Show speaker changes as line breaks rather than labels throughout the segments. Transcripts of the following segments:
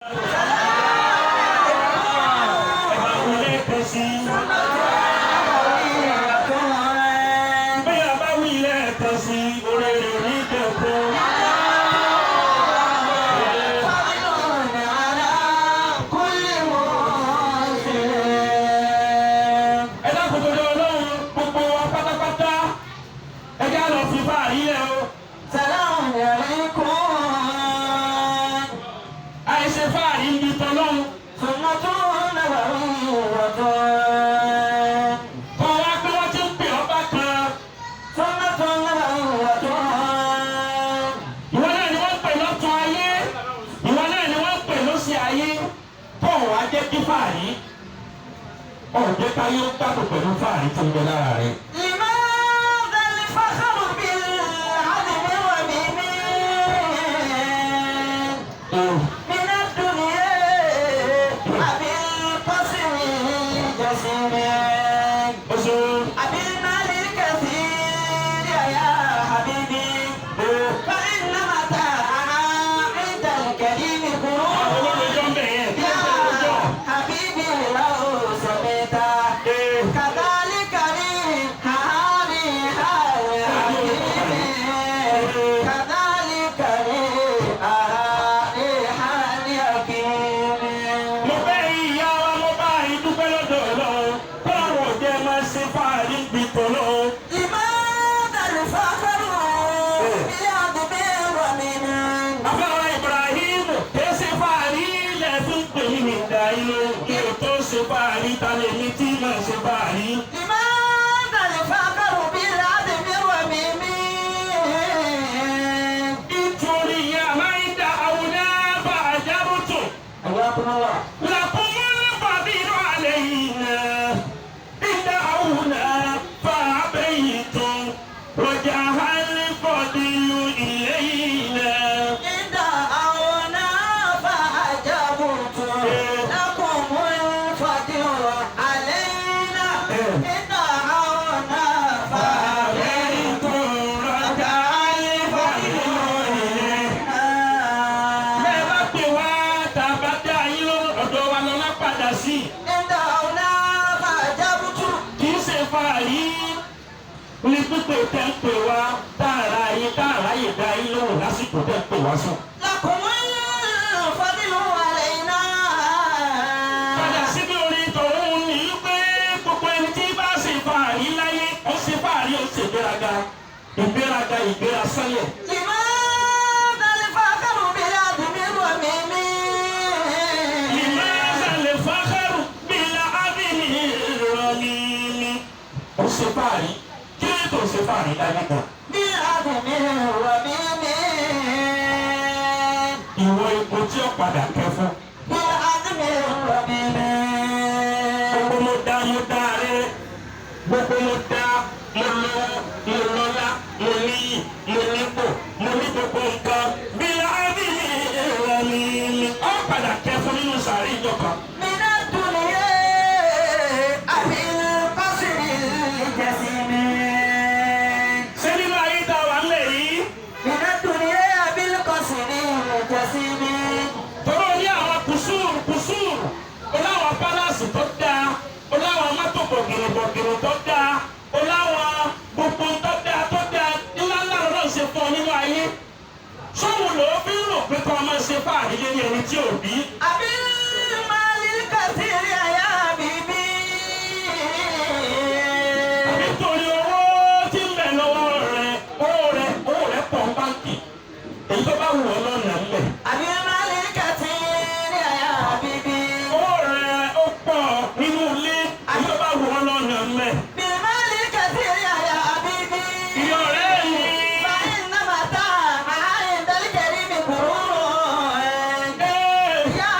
Ẹ bá wí lẹ́ẹ̀kan sí i. Bẹ́ẹ̀ bá wí lẹ́ẹ̀kan sí i, oore rẹ̀ ò ní dẹ̀kun. Ẹ dákun tó dé Ọlọ́run, gbogbo wa pátápátá, ẹ já lọ fi fáàrí lẹ̀ o. Àìṣe fáàrí ń bi tọ́lọ́run. Kọ́ wa pé wọ́n ti ń pè ọ́ bákan. Ìwọ náà ni wọ́n ń pè lọ́tún ayé. Ìwọ náà ni wọ́n ń pè lọ́sí ayé. Kọ́ wa jẹ́ kí fáàrí. Ọ̀ jẹ́ káyé ó gbádùn pẹ̀lú fáàrí tó ń bẹ lára rẹ̀.
لماذا الفخر بالعدم وبمن من الدنيا أبي القصر الجسيم
Ó ṣe
أبي المال الكثير يا حبيبي فإن متاعها عند الكريم
àwọn
غرور
olóòjọ́ ń bẹ̀ yẹn.
يا حبيبي لو سمعت كذلك ريحها الحكيم كذلك ريحها ريح اليقين.
Mo fẹ́ ìyá wa, mo bá ìdúpẹ́ lọ́dọ̀ Ọlọ́run. Kọ́lọ́run ò jẹ́ máa ṣe fáàrí ń bi tọ́lọ́run.
لماذا الفخر بالعذب ومن
Afáwa Ibrahim kì í ṣe fáàrí ilẹ̀ fún pèmí ní ìdá inú. Kí o tó ṣe fáàrí ta lè ní tí màá ṣe fáàrí.
لماذا الفخر بالعذب ومن
Nítorí ìyá máa ń da àwòrán bá àjábùtò.
حياكم الله.
لكم الفضيل علينا إن دعونا فأبيتم وجه الفضل إلينا.
إن دعونا فأجبتم لكم الفضل علينا إن دعونا فأبيتم
رجع الفضل إلينا. Bẹ́ẹ̀ bá pè wá tàbá dá yín lóhùn, ọ̀dọ̀ wa lọ́lá padà sí.
إن دعونا فأجبتم.
Kì í ṣe fàárí ní pípé tẹ́ ń pè wá tààrà yín tààrà yìí dá yín lóhùn lásìkò tẹ́ ń pè wá sùn.
لكم الفضل علينا.
Padà síbi orin tòun ní pé gbogbo ẹni tí bá ṣe fàárí láyé ó ṣe fàárí, ó ṣe ìgbéraga, ìgbéraga, ìgbéra sẹ́lẹ̀.
لماذا الفخر بالعدم والميم؟
Ìmáàzà lè fákàrù bí láàbìlì ìrọ̀lì. Ó ṣe fàárí, kí ló tó ṣe fàárí láyé gan?
بالعدم والميم.
Ìwọ ipò tí ó padà kẹ́ fún.
بالعدم والميم.
Gbogbo mo dá, mo dá rẹ, gbogbo mo dá, mo lọ, mo lọ́lá, mo níyì, mo nípò, mo ní gbogbo nǹkan bí láàbìlì ìrọ̀lì. Ó padà kẹ́ fún nínú sàárè ìjọ kan.
من الدنيا أبي القصر الجسيم.
Ṣé nínú ayé tá a wà ńlẹ̀ yìí?
من الدنيا أبي القصر الجسيم.
Tọ́rọ ní àwọn kùsùrù kùsùrù, ó láwọn pálásì tó dáa, ó láwọn mọ́tò bọ̀gìnìbọ̀gìnì tó dáa, ó láwọn gbogbo tó dáa tó dáa ńlá ńlá lọ́dọ̀ ṣe fún ọ nínú ayé. Sóhun ló fi ń rò pé kọ́ ọmọ ṣe fáàrí lórí ẹni tí ò bí.
أبي المال الكثير يا حبيبي.
Nítorí owó tí ń bẹ lọ́wọ́ rẹ̀, owó rẹ̀, owó rẹ̀ pọ̀ ń báńkì. Èyí tó bá wù ọ́ lọ́nà ń bẹ̀.
أبي المال الكثير يا حبيبي.
Owó rẹ̀ ó pọ̀ nínú ilé, èyí tó bá wù ọ́ lọ́nà ń bẹ̀.
بالمال الكثير يا حبيبي.
Ìyọ̀ rẹ̀ ni.
فإن متاعها عند الكريم غرور. يا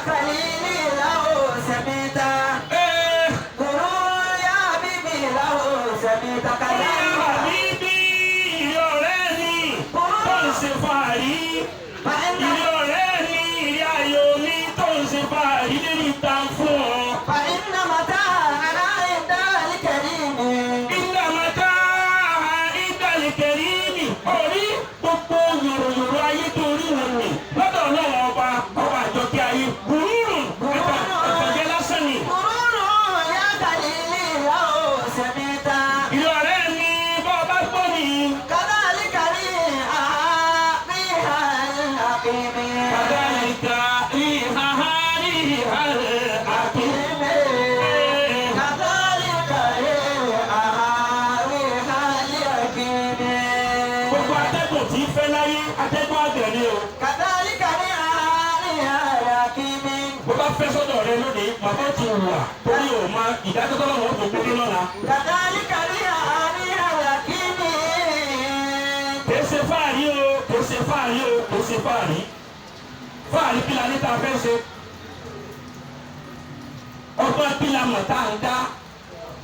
خليلي لو سمعت غرور يا حبيبي لو سمعت كذلك.
Àbíbí ìyọ̀ rẹ̀ ni tó ń ṣe fàárí.
فإن
Ìyọ̀ rẹ̀ ni ìyá ayò mi tó ń ṣe fàárí lérí ta fún ọ.
فإن متاعنا عند الكريم.
Ìlànà ìdàlẹ̀kẹ̀rí ni orí gbogbo yòròyòrò ayé tó rí wọn ni lọ́dọ̀ Ọlọ́run ọba ọba àjọkẹ́. fẹ́ sọ́dọ̀ rẹ lónìí bàbá ti wà torí ò ma ìdájọ́ tó lọ́wọ́ tó gbé lọ́la.
كذلك ريح اليقين.
Kìí ṣe fáàrí o, kìí ṣe fáàrí o, kìí ṣe fáàrí. Fáàrí kí la ní tá a fẹ́ ṣe? Ọgbọ́n kí la mọ̀ tá à ń dá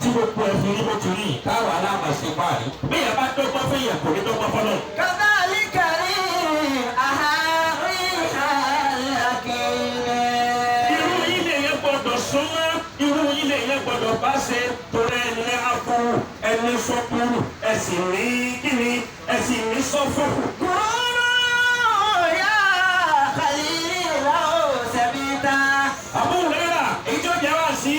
tí gbogbo ẹ̀ fi rí bó ti rí táwa aláàmọ̀ ṣe fáàrí. Bí yẹn bá dọ́gbọ́n fún yẹn kò ní dọ́gbọ́n fọlọ́.
كذلك ريح اليقين.
Irú ilé yẹn gbọ́dọ̀ súnmọ́, irú ilé yẹn gbọ́dọ̀ bá ṣe torí ẹni akuru, ẹni sọkuru, ẹsìn ní kíni, ẹsìn ní sọfúrù.
غرور يا خليل لو سمعت.
Abu Huraira èyí tó jẹ́ wá sí.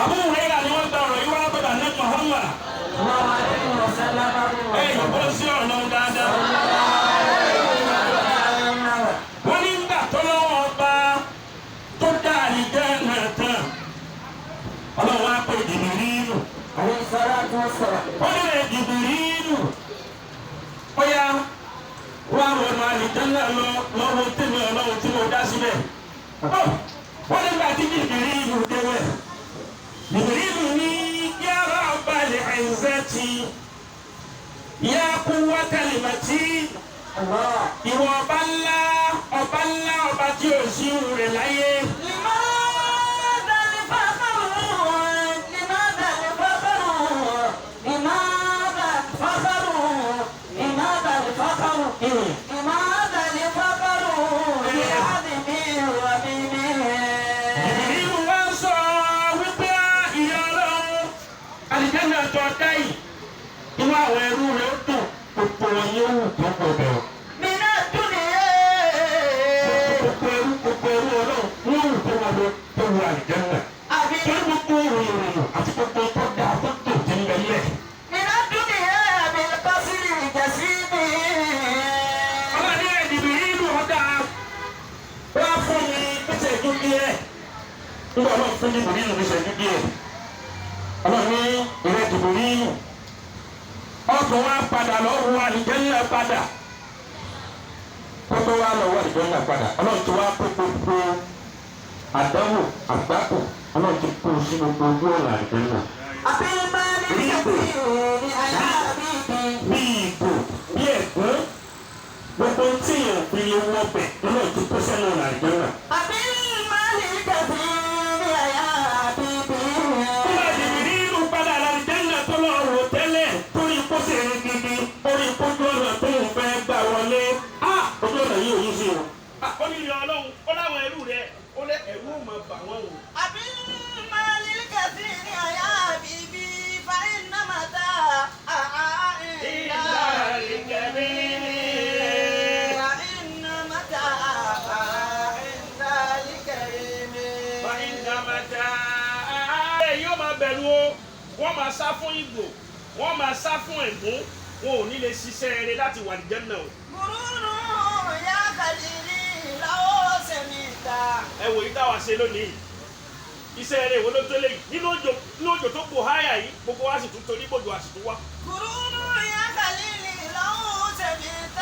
Abu Huraira ni wọ́n gba ọ̀rọ̀ yìí wá látọ̀dọ̀ Ànábì Muhammad. Ẹ yọ̀bọ̀ sí ọ̀nà dáadáa. Wọ́n ní gbà tó lọ́wọ́ ọba tó dá àlìjánnà tán. Ọlọ́run á pè Jìbìrìlù. Ó ní rẹ̀ Jìbìrìlù. Ó yá wá wọnú àlìjánnà lọ lọ́wọ́ tèmi ọlọ́run tí mo dá síbẹ̀. Wọ́n ní gbà tí Jìbìrìlù débẹ̀. Jìbìrìlù ní ya Rabbal izzati ya quwwatal matin. Ìwọ ọba ńlá ọba ńlá ọba tí ò sí rẹ̀ láyé.
لماذا الفخر؟ لماذا الفخر؟ لماذا الفخر؟ لماذا الفخر؟ لماذا الفخر بعظم وبمه؟
Jìbìrìlù wá ń sọ wípé ìyá ọlọ́run àlìjánnà tó dá yìí inú àwọn ẹrú rẹ̀ ó dùn gbogbo wọn yóò wù tó pọ̀ bẹ̀rù.
من الدنيا
Gbogbo ẹrú ọlọ́run wọ́n wù tó wọn lọ tó wù àlìjánnà.
أبي
Torí gbogbo ìròyìn àti gbogbo tó dáa tó dùn ti ń bẹ lẹ̀.
من الدنيا بالقصر الجسيم.
Ọlọ́run ní Jìbìrìlù ọ̀dà wá fún mi níṣẹ́jú díẹ̀. Nígbà ọlọ́run fún Jìbìrìlù níṣẹ́jú díẹ̀. Ọlọ́run ní ìrẹ́ Jìbìrìlù. Ọkàn wa padà lọ wọ àlìjánnà padà. Kótó wa lọ wọ àlìjánnà padà. Ọlọ́run ti wá kó gbogbo àdánwò àgbákò. Ọlọ́run ti kó sí gbogbo ojú ọ̀nà àlìjánnà.
أبي المال الكثير يا حبيبي.
Bí ìgò bí ẹ̀gún gbogbo tí èèyàn fi lè wọ bẹ̀ ọlọ́run ti kó sẹ́nu ọ̀nà àlìjánnà.
أبي المال الكثير يا حبيبي.
Nígbà Jìbìrìlù padà àlìjánnà tó lọ wò tẹ́lẹ̀ torí kó sì rí gidi orí kójú ọ̀nà tó ń fẹ́ gbà wọlé. Á ojú ọ̀nà yìí ò yí sí o.
Ó ní ìyá ọlọ́run ó láwọn ẹrú rẹ̀ ó lé ẹ̀rú ò máa bà wọ́n o.
أبي المال الكثير يا حبيبي فإن متاع فإن متاع عند الكريم.
Ẹ yóò máa bẹ̀rù o, wọ́n máa sá fún ìgò, wọ́n máa sá fún ẹ̀gún, wọn ò ní lè ṣiṣẹ́ eré láti wà ní Jánnà o.
غرور يا خليلي لو سمعت.
Ẹ wò yí táwa ṣe lónìí, iṣẹ́ eré wo ló tó léyìí? Nínú òjò nínú òjò tó kù háyà yìí, gbogbo wa sì tún torí bòjò a sì tún wá.
غرور يا خليلي لو سمعت.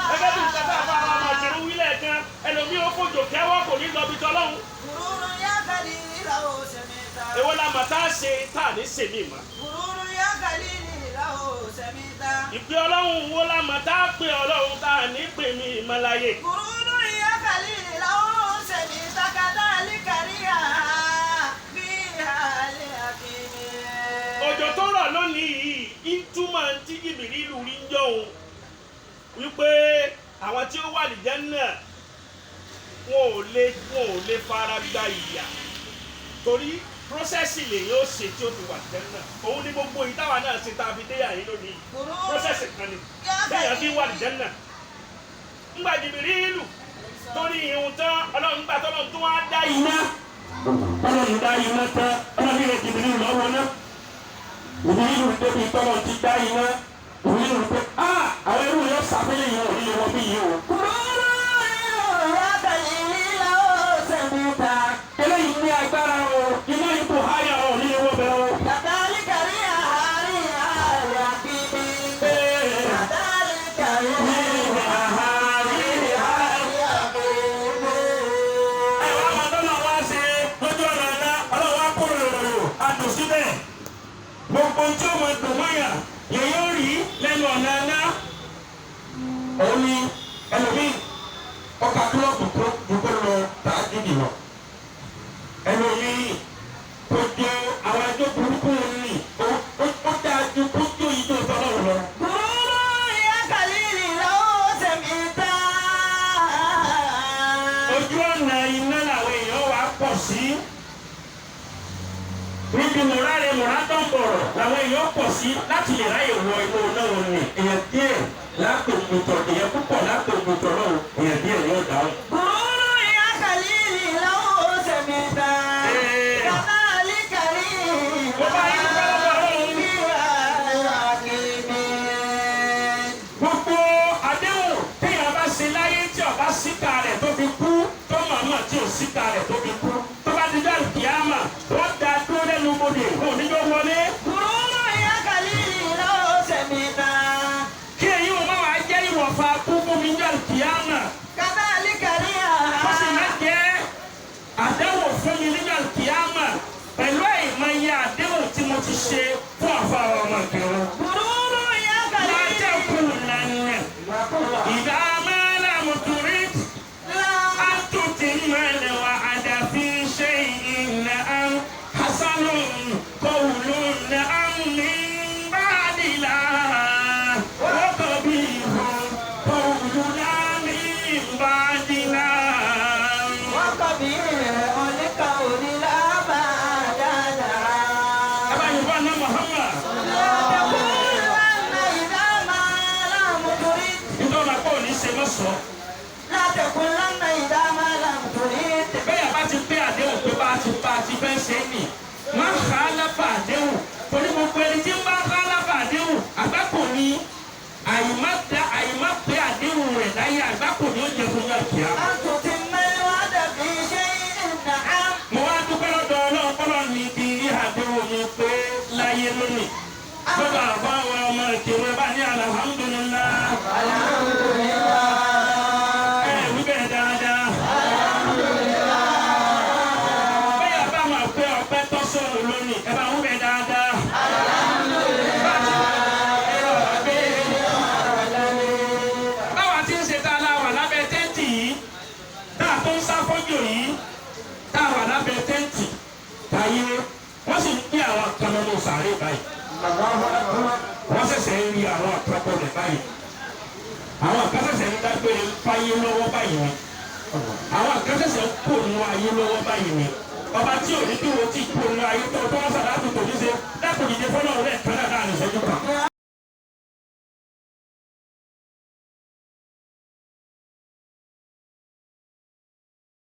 Gẹ́gẹ́ bí nǹkan tá a bá wa máa ṣerú wílẹ̀ kan, ẹlòmíì ó fòjò kẹ́wọ́ kò ní lọ bí tọ́lọ́hún.
غرور يا خليلي لو سمعت.
Èwo la mà tá a ṣe tá a ní sèmí mọ́?
غرور يا خليلي لو سمعت.
Ìpè ọlọ́run wo la mà tá a pè ọlọ́run tá a ní pè mí ìmọ̀láyè?
غرور يا خليلي لو سمعت كذلك ريح فيها اليقين.
Òjò tó rọ̀ lónìí yìí ń túmọ̀ tí Jìbìrìlù rí ń jọ̀hún wípé àwọn tí ó wà ní Jánnà wọn ò lè fara gba ìyà torí prósẹ́sì lèyìn ó ṣe tí ó fi wà ní Jánnà. Òun ni gbogbo yìí táwa náà ṣe tá a fi dé àyín lónìí.
غرور
Prósẹ́sì kan ni téèyàn fi wà ní Jánnà. Ńgbà Jìbìrìlù torí ìhun tán ọlọ́run gbà tọ́lọ́run tó wá dá
Iná ọlọ́run dá iná tán ọlọ́run yẹ Jìbìrìlù lọ́wọ́ náà. Jìbìrìlù débi tọ́lọ̀ ti dá iná. Jìbìrìlù pé á àwọn ẹrú yóò sàfihàn yìí ò ní lè wọ bí yìí o.
غرور يا خليلي لو سمعت.
Eléyìí ní agbára o, iná ipò háyà o ní lè wọ bẹ́ẹ̀ o.
كذلك ريح اليقين.
Ee,
كذلك ريح اليقين.
tí ó máa dùn mọ́yà yẹn yóò rí lẹ́nu ọ̀nà ẹ̀ná. Òun ni ẹlòmíì ọkà kílọ̀bù tó dùgbò lọ tààjùdì lọ. Ẹlòmíì kò jẹ àwọn ẹjọ́ burúkú ní ó dáa ju kó jó ijó tọ́lọ́run lọ.
غرور يا خليلي لو سمعت
Ojú ọ̀nà iná làwọn èèyàn wà pọ̀ sí. Níbi mùràrè mùràdọ̀bọ̀rọ̀ làwọn èèyàn pọ̀ sí láti lè ráyè wọ inú náà ní. Èèyàn díẹ̀ lápèmùtọ̀ èèyàn púpọ̀ lápèmùtọ̀ náà èèyàn díẹ̀ yóò dáhùn.
غرور يا خليلي لو سمعت كذلك لي
Mo bá yín dúpẹ́ lọ́wọ́ Ọlọ́run. Gbogbo àdéhùn téèyàn bá ṣe láyé tí ó bá síta rẹ̀ tó fi kú tó màmá tí ò síta rẹ̀ tó fi kú tó bá ti dá kíámà wọ́n da dúró lẹ́nu bodè kò ní yọ wọlé.
غرور يا خليلي لو سمعت
Kí èyí ò má wàá jẹ́ ìwọ̀fà kú fún mi dá kíámà
كذلك لي
kó sì má jẹ́ àdéhùn fún mi nígbà kíámà pẹ̀lú àìmọye àdéhùn tí mo ti ṣe fún àfa ọmọ ìkẹrù.
غرور يا خليلي
Látẹ̀kù lànà ìdá máa lámùtúrí.
لا
أتتم الوعد في شيء نعم حسن قول نعم من بعد لا وقبيح قول لا من بعد لا
وقبيح القول لا بعد نعم
أبا يبانا محمد
لا تقولن إذا ما لم ترد
nítorí wọn kò ní ṣe mọ́ sọ
لا تقولن إذا ما لم ترد
bẹ́ẹ̀ bá ti pé àdéhùn pé bá a ti fẹ́ ṣe é nì má kà á lábà àdéhùn torí gbogbo ẹni tí ń bá kà á lábà àdéhùn àgbákò ni àyìnbá da àyìnbá pé àdéhùn rẹ̀ láyé àgbákò ni ó jẹ fún yàrá kíá.
أن تتم الوعد في شيء نعم
mo wá dúpẹ́ lọ́dọ̀ ọlọ́run kọ́lọ́ ní ibi àdéhùn mi pé láyé lónìí lọ́dọ̀ àbá àwọn ọmọ ìkírun bá ní alhamdulillah
الحمد لله
ẹ wí bẹ́ẹ̀ dáadáa. Bẹ́ẹ̀ bá máa pé ọpẹ́ tọ́ sóhun lónìí, ẹ bá wí bẹ́ẹ̀ dáadáa. Báwa ti ń ṣe tá a la wà lábẹ́ tẹ́ǹtì yìí, tá a tó ń sá fọ́jò yìí, tá a wà lábẹ́ tẹ́ǹtì táyé, wọ́n sì ń gbé àwọn kan lọ́nà sàárè báyìí. Wọ́n ṣẹ̀ṣẹ̀ ń rí àwọn àkàkọ́ rẹ̀ báyìí. Àwọn kan ṣẹ̀ṣẹ̀ ń dágbére fáyé lọ́wọ́ báyìí ni. Àwọn kan ṣẹ̀ṣẹ̀ ń kó nu ayé lọ́wọ́ báyìí ni. Ọba tí ò ní kí wọ́n ti kó nu ayé tó tó wọ́n